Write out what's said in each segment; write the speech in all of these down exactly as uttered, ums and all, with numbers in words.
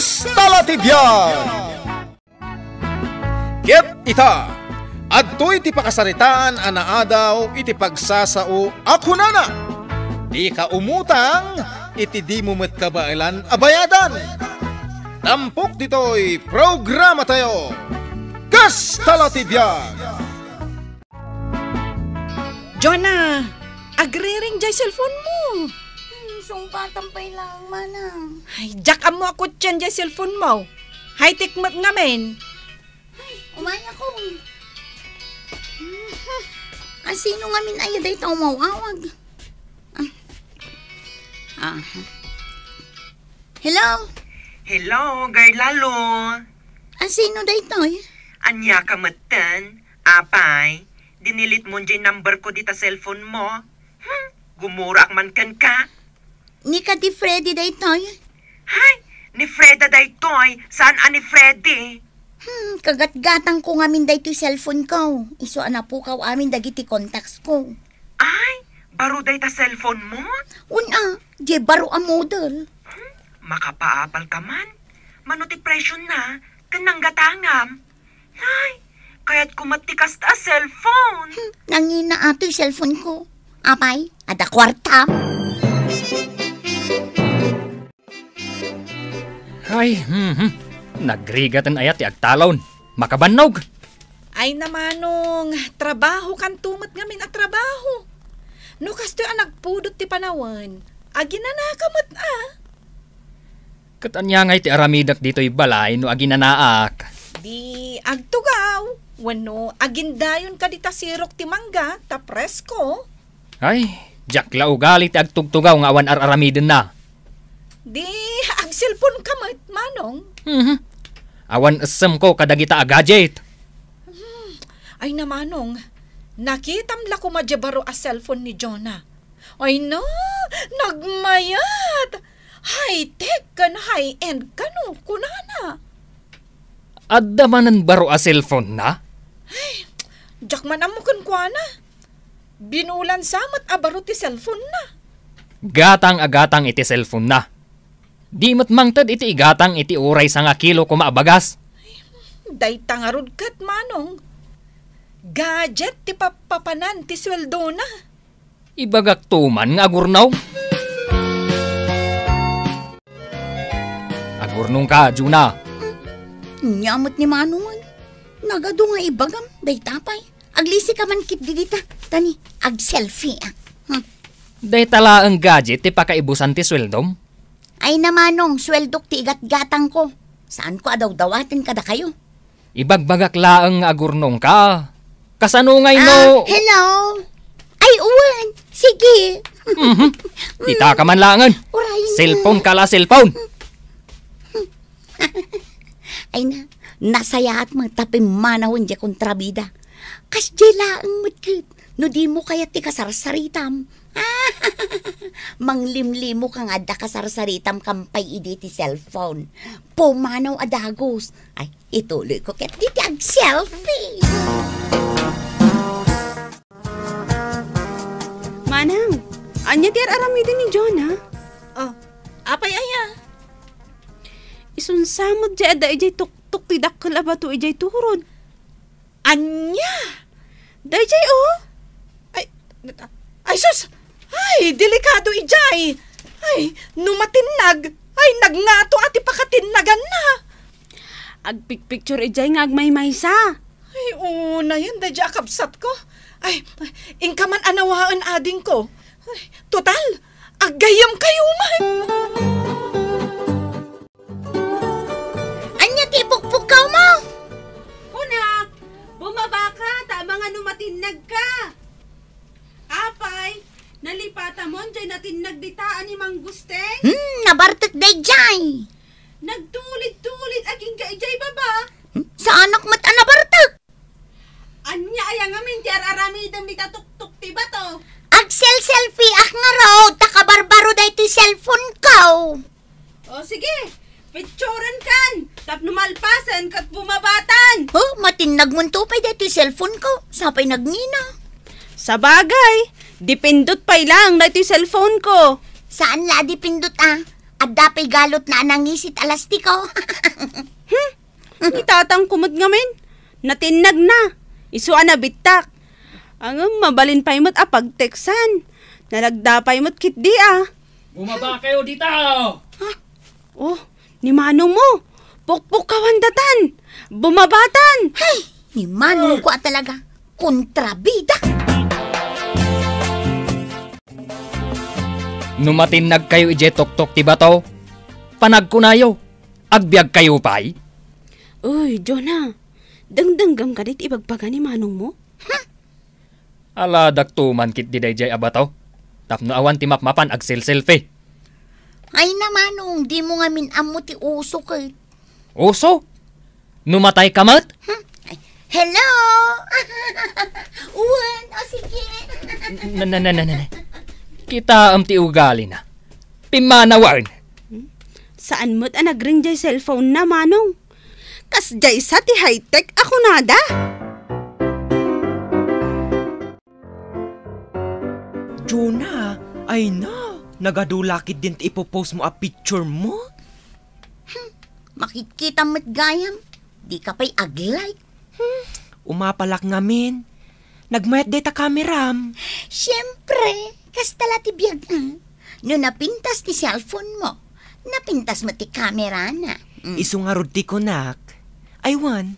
Kasta la ti biag. Ket ita, adtoy ti pakasaritaan a naadaw iti pagsasao a kunana, "Dika umutang iti dimo met kabaelan a bayadan." Tampok ditoy programatayo, Kasta la ti biag. Jonah, agriring jay cellphone mo. Hmm, sungpatan pay lang, manang. Ay, diak ammo a kutien jay cellphone mo. High-tech met ngamin. Ay, umayakon. Mhm. Asino ngamin aya dayta umaw-awag? Ah. Aha. Hello? Hello, Girl Lalo. Asino daytoy? Ania ka metten? Apay, dinilit mo jay number ko dita cellphone mo? Hmm, gumuraak man kenka. Ni Kadi Freddy daytoy? Hay, ni Freda daytoy. Saan a ni Freddy? Hmm, kagatgatang ko ngamin daytoy cellphone ko. Isu a napukaw amin dagiti contacts ko. Ay, baro dayta cellphone mo? Una, di baro a model. Hmm, makapaapal ka man. Mano ti presyo na, ken nanggatangam? Ay, kayat ko met ti kasta a cellphone. Hmm, nangina atoy cellphone ko. Apay, adda kuartam? Ay, hmm, hmm. Nagrigaten aya ti agtalon. Makabannog. Ay, namanong, trabaho kanto met ngamin a trabaho. No kastoy a nagpudot ti panawen, aginanaka met a. Ket ania ngay ti aramidek ditoy balay no aginanaak? Di agtugaw, wenno agindayon ka dita sirok ti mangga ta presko. Ay, diak la ugali ti agtugtugaw nga awan ar-aramidenna. Di agselpon ka met, Manong. Mhm. Awan essemko kadagita a gadget. Hmm. Ay na, Manong, nakitam la koma diay baro a cellphone ni Jonah. Ay na, nagmayat! High-tech ken high-end kano, kunana. Adda manen baro a cellphone na? Ay, diak man ammo kenkuana. Binulan sa met a baro ti cellphone na. Gatang a gatang iti cellphone na. Di met mangted iti igatang iti uray sanga kilo koma a bagas. Dayta ngarud ket, Manong. Gadget ti papapanan ti sueldona. Ibagak to man nga agurnaw. Agurnongka, Jonah. Nia met ni Manong. Nagadu nga ibagam, dayta pay. Aglisi ka man ketdi dita, tani, agselfie, ah. Hmm. Dayta laeng gadget ti pakaibusan ti sueldom? Ay na, Manong, sueldok ti igatgatangko. Saanko a dawdawaten kadakayo. Ibagbagak laeng nga agurnongka. Kasano ngay no— Ah, hello? Ay, wen. Sige. Mhm. Ita ka man laengen. Uray na. Cellphone ka la, cellphone. Ay na, nasayaat met ta pimmanawen diay kontrabida. Kasdiay laeng met ket, no dimo kayat ti kasarsaritam. Manglimlimo ka nga adda kasarsaritam kam pay idi ti cellphone. Pumanaw a dagus. Ay, ituloyko ketdi ti agselfie. Manang, ania ti ar-aramiden ni Jonah? Oh, apay aya? Isunsa met diay adda idiay tuktok ti dakkel a bato idiay turod. Ania? Daydiay, oh. Ay, ay, sus! Ay, delikado idiay! Ay, no matinnag, ay, nagngato a ti pakatinnaganna. Agpicture idiay nga agmaymaysa. Ay, unayen daydiay a kabsatko. Ay, inka man a nawaen, adingko. Ay, total, aggayyemkayo man. Ania ti ipukpukkaw mo? Kunak, bumaba ka, ta amangan no matinnag ka. Apay, nalipatamon diay natinnag dita a ni Manggusteng? Hmm, nabartek daydiay. Nagtulid-tulid agingga idiay baba. Hmm, saanak met a nabartek. Ania aya ngamin ti ar-aramidem dita tuktok ti bato? Agselselfie-ak ngarud, ta kabarbaro daytoy cellphone ko. O, sige, picturen kan, tapno malpasen ket bumabatan. Oh, matinnag monto pay daytoy cellphone ko, sa pay nagngina. Sabagay, dipindot pay lang daytoy cellphone ko. Saan la a dipindot a? Adda pay galotna a nangisit a lastiko. Hmm? Ni tatangko met ngamin, natinnag na. Isu a nabittak. Ngem mabalin pay met a pagteksan. Nalagda pay met ketdi a. Bumaba kayo dito! Oh, ni manong mo. Pukpukawan datan. Bumabatan. Hay, ni manong ko a talaga. Kontrabida. No matinnag kayo idiay tuktok ti bato, panagkunayo, agbiag kayo pay? Uy, Jonah, dengdenggem kadi ti ibagbaga ni manong mo? Aladak tuman ketdi daydiay a bato, tapno awan ti mapmapan agselselfie. Ay na, manong, dimo ngamin ammo ti uso ket. Uso? No matay ka met? Hmm? Ay, hello? Wen, o sige. Na, na, na, na, na, na. Kitaem ti ugalina. Pimmanawen. Hmm? Saan met a nagring jay cellphone na, manong? Kasjay sa ti high-tech a kunada. Jonah, ay na, nagadu la ketdin ti ipopost mo a picture mo? Hmm, makitkita met gayam, di ka pay ag-like. Hmm, umapalak ngamin. Nagmayat dayta kameram. Siempre, kasta la ti biag, ah. No napintas ti cellphone mo, napintas met ti kamerana. Mm. Isu ngarud ti kunak. Ay wen,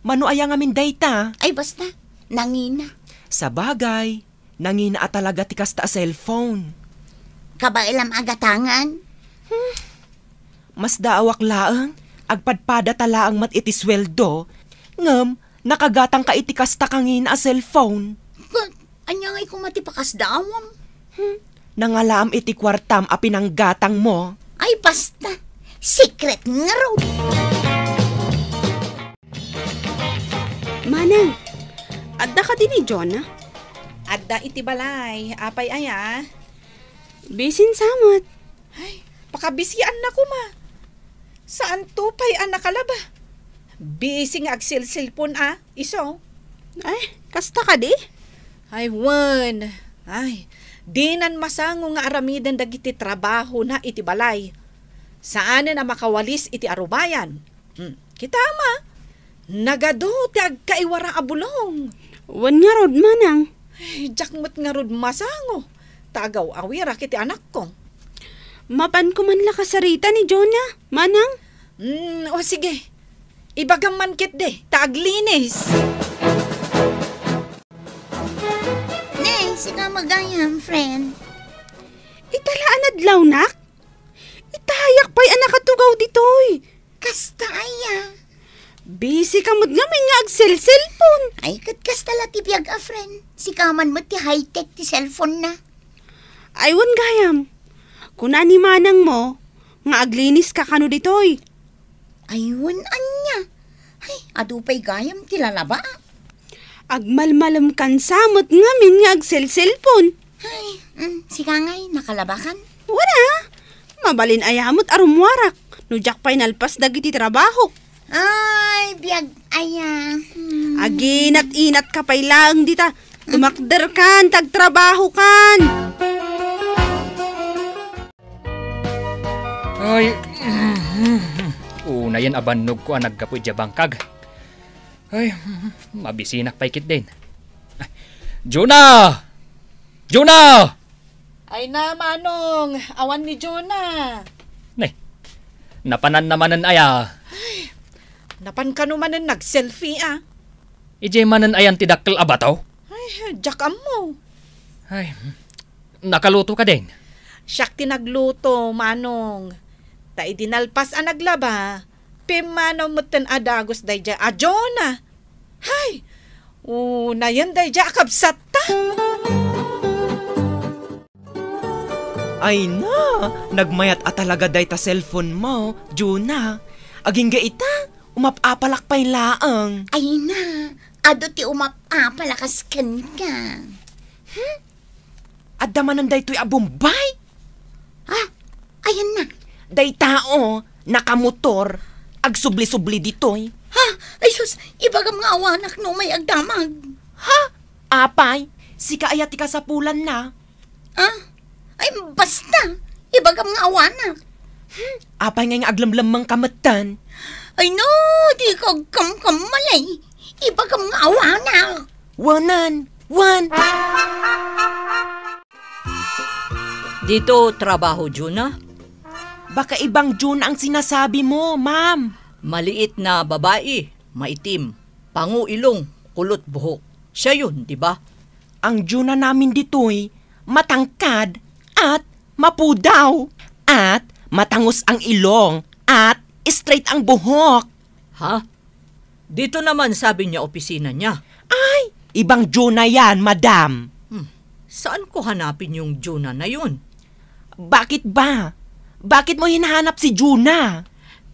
mano aya ngamin dayta? Ay basta, nangina. Sabagay, nangina a talaga ti kasta a cellphone. Kabaelam a gatangan? Hmm. Masdaawak laeng, agpadpadata laeng met iti sueldo, ngem nakagatangka iti kasta kangina a cellphone. Ket ania ngay koma ti pakasdaawam? Hmm. Nangalaam iti kuartam a pinanggatangmo. Ay, basta. Secret ngarud. Manang, adda kadi ni Jonah? Adda iti balay. Apay aya? Bisin sa met. Ay, pakabisianna koma. Saanto pay a nakalaba. Busy nga agselselpon a, isu. Ay, kasta kadi? Ay, wen. Ay, dinan masango nga aramiden dagiti trabahona iti balay. Saanen a makawalis iti arubayan. Hmm, kitam a, nagadu ti agkaiwara a bulong. Wen ngarud, manang. Ay, diak met ngarud masango, ta agaw-awirak iti anakko. Mapanko man la kasarita ni Jonah, manang. Hmm, o sige. Ibagam man ketdi, ta aglinis. Ne, sika met gayam, friend. Ita la a nadlawnak? Itayak pay a nakatugaw ditoy. Kasta aya? Busy ka met ngamin nga agselselpon. Ay, ket kasta la ti biag a friend. Sika man met ti high-tech ti cellphone na. Ay, wen gayam. Kuna ni manang mo nga aglinis ka kano ditoy. Ay, wen ania? Ay, adu pay gayam ti lalaba. Agmalmalemkan sa met ngamin nga agselselpon. Ay, mm, sika ngay, nakalabakan? Wala. Mabalin aya met a rummuarak no diak pay nalpas dagiti trabahok. Ay, biag aya. Hmm. Aginat-inat ka pay laeng dita. Tumakderkan, tagtrabahokan. Ay, unayen a bannogko a naggapu idiay bangkag. Ay, mabisinak pay ketdin. Jonah! Jonah! Ay na, Manong, awan ni Jonah. Ne, napananna manen aya? Ay, napan kano manen nag-selfie, a? Idiay manen ayan ti dakkel a bato? Ay, diak ammo. Ay, nakaluto ka din? Siak ti nagluto, Manong. Ta idi nalpas a naglaba, pimmanaw metten a dagus daydiay a Jonah. Hay! Unayen daydiay a kabsatta. Ay na, nagmayat a talaga dayta cellphone mo, Jonah. Agingga ita, umap-apalak pay laeng. Ay na, adu ti umap-apal a kas kenka. Hmm? Adda manen daytoy a Bombay? Ha? Ayanna? Dayta, o, nakamotor. Agsubli-subli ditoy. Ha? Ay sus, ibagam nga awanak no may agdamag. Ha? Apay, sika aya ti kasapulanna? Ah? Ay, basta. Ibagam nga awanak. Apay ngay nga aglemlemmengka metten? Ay no, dika agkamkammalay. Ibagam nga awanak. Wanan, wan. Dito trabaho, Juna? Baka ibang Juna ang sinasabi mo, ma'am. Maliit na babae, maitim, pango ilong, kulot buhok. Siya yun, di ba? Ang Juna namin ditoy, matangkad at mapudaw at matangus ang ilong at straight ang buhok. Ha? Dito naman sabi niya opisina niya. Ay, ibang Juna yan, madam. Hmm, saan ko hanapin yung Juna na yun? Bakit ba? Bakit mo hinahanap si Juna?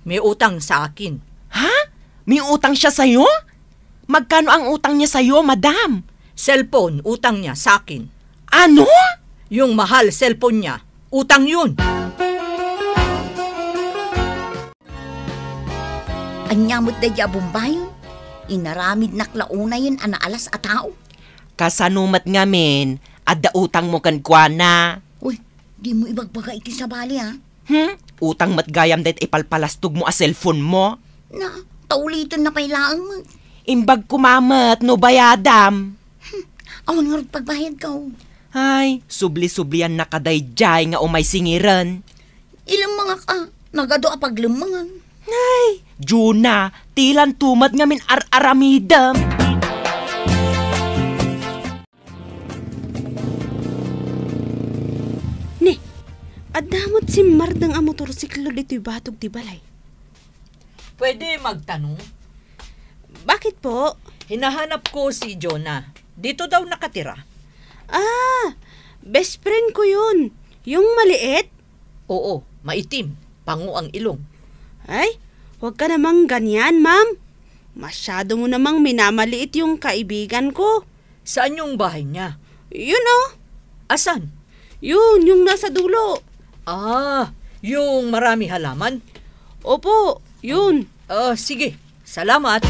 May utang sa akin. Ha? May utang siya sa'yo? Magkano ang utang niya sa'yo, madam? Cellphone, utang niya sa akin. Ano? Yung mahal cellphone niya, utang yun. Ania met daydiay a Bombay? Inaramidnak la unayen a naalas a tao. Kasano met ngamin, adda utangmo kenkuana? Uy, dimo ibagbaga iti sabali, a. Hmm? Utang met gayam dayta ipalpalastogmo a cellphone mo? Na, ta ulitenna pay laeng met. Imbag koma met no bayadam. Hmm, awan ngarud pagbayadko. Ay, subli-subliannaka daydiay nga umay singiren. Ilemmengak a, nagadu a paglemmengan. Ay, Juna, ti lanto met ngamin ar-aramidem. Ni, adda met simmardeng a motorsiklo ditoy batog ti balay. Pwede magtanong? Bakit po? Hinahanap ko si Jonah. Dito daw nakatira. Ah, best friend ko yun. Yung maliit? Oo, maitim. Pango ang ilong. Ay, huwag ka namang ganyan, ma'am. Masyado mo namang minamaliit yung kaibigan ko. Saan yung bahay niya? Yun, oh. Asan? Yun, yung nasa dulo. Ah, yung marami halaman? Opo, yun. Ah, sige. Salamat.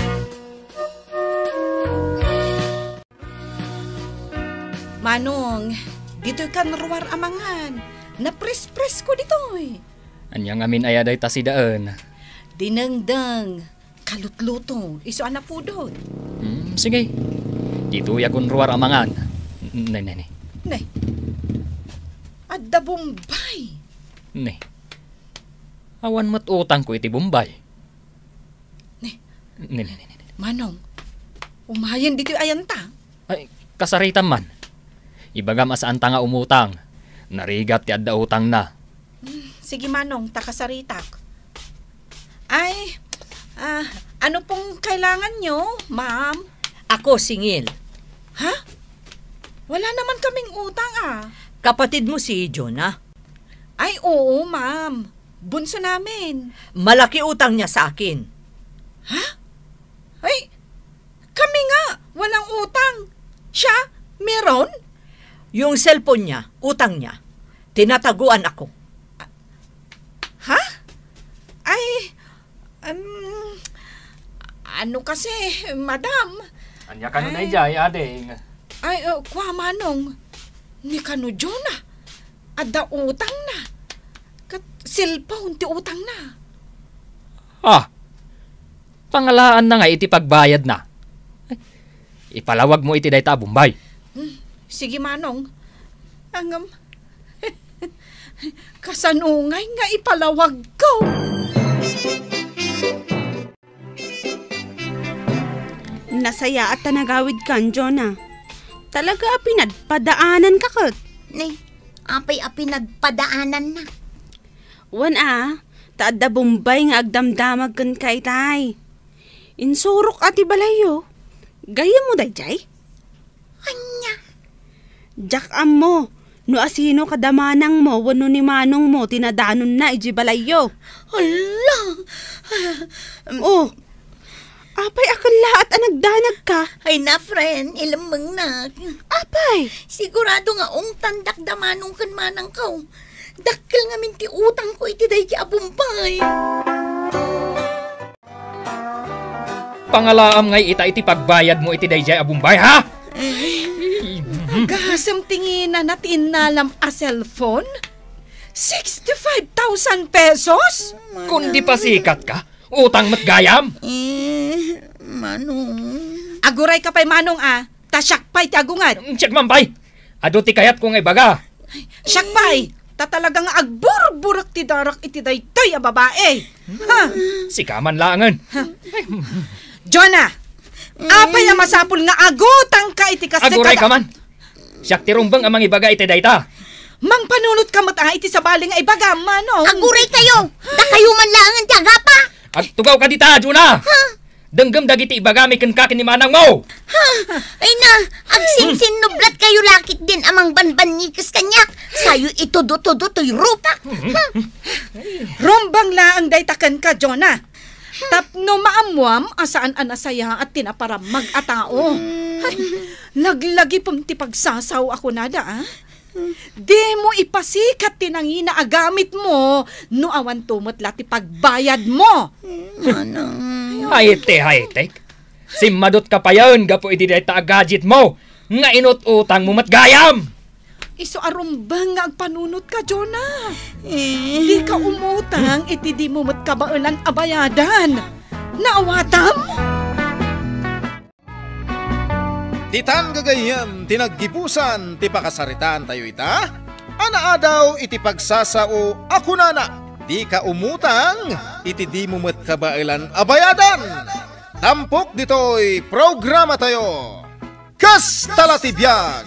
Manong, ditoy kan ruar a mangan. Napres-pres ko ditoy. Ania ngamin aya dayta sidaen? Dinengdeng. Kalutluto, isu a napudot. Hmm, sige. Ditoy akon ruar a mangan. Ne, ne, ne. Ne. Adda Bombay. Ne. Awan met utangko iti Bombay. Ne. Ne, ne, ne, ne. Manong, umayen ditoy ayanta. Ay, kasaritam man. Ibagam a saanta nga umutang. Narigat ti adda utangna. Hmm, sige, Manong, ta kasaritak. Ay, ah, ano pong kailangan nyo, ma'am? Ako, singil. Ha? Wala naman kaming utang, ah. Kapatid mo si Jonah? Ay, oo, ma'am. Bunso namin. Malaki utang niya sa akin. Ha? Ay, kami nga, walang utang. Siya, meron? Yung cellphone niya, utang niya. Tinataguan ako. Ha? Ay, um, ano kasi, madam? Ania kano daydiay, ading? Ay, uh, kwa, manong. Ni kano Jonah? Adda utangna. Ket cellphone ti utangna. Ah, pangalaanna nga iti pagbayadna. Ay, ipalawagmo iti dayta a Bombay. Hmm, sige, manong. Ngem, kasano ngay nga ipalawagko? Nasayaat ta nagawidkan, Jonah. Talaga a pinadpadaananka ket. Ne, apay a pinadpadaananna? Wen a, ta adda Bombay nga agdamdamag kenka itay. Insurok a ti balayyo. Gayyemmo daydiay? Ania? Diak ammo no asino kada manangmo wenno ni manongmo ti nadanonna idiay balayyo. Hala! Oh, apay a kellaat a nagdanagka? Ay na, friend, ilemmengnak. Apay? Sigurado nga ungtandak da manong ken manangko. Dakkel ngamin ti utangko iti daydiay a Bombay. Pangalaam ngay ita iti pagbayadmo iti daydiay a Bombay, ha? Ay, agasem ti nginana ti innalam a cellphone? Sixty-five thousand pesos? Kundi pasikatka, utang met gayam. Eh, Manong. Agurayka pay, Manong, a. Ta siak pay ti agunget. Siak man pay. Adu ti kayatko nga ibaga. Siak pay. Ta talaga nga agburburek ti darak iti daytoy a babae. Ha? Sika man laengen. Jonah, apay a masapul nga agutangka iti kas-, Agurayka man. Siak ti rumbeng a mangibaga iti dayta. Mangpanunotka met a iti sabali nga ibaga, Manong. Aguraykayo. Dakayo man laengen ti agapa. Agtugawka dita, Jonah. Ha? Denggem dagiti ibagami kenka ken ni manangmo. Ha? Ay na, agsinsinnublatkayo la ketdin a mangbanbannikes kaniak. Sayo itudo-tudo toy rupak. Ha? Rumbeng laeng dayta kenka, Jonah. Tapno maammuam a saan a nasayaat ti naparamag a tao. Ay, laglagipem ti pagsasao a kunada, a. Dimo ipasikat ti nangina a gamitmo no awanto met la ti pagbayadmo. Manang. Ay, ti, ay, ti. Simmadutka payen gapu iti dayta a gadgetmo nga inut-utangmo met gayam. Isu a rumbeng nga agpanunotka, Jonah. Eh. Dika umutang iti dimo met kabaelan a bayadan. Naawatam? Ditan gagayyem ti naggibusan ti pakasaritaantayo ita a naadaw iti pagsasao a kunana, "Dika umutang iti dimo met kabaelan a bayadan." Tampok ditoy programatayo. Kasta la ti biag.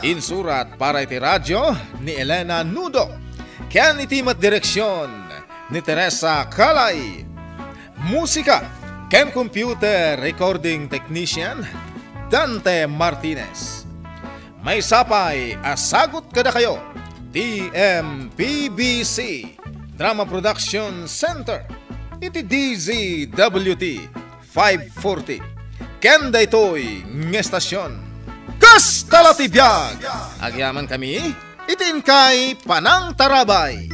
Insurat para iti radyo ni Elena Nudo, ken iti met direksion ni Teresa Calay. Musika ken computer recording technician, Dante Martinez. Maysa pay a sagut kadakayo ti M P B C Drama Production Center iti D Z W T five forty. Ken daytoy nga estasion, kasta la ti biag. Agyamankami iti inkay panangtarabay.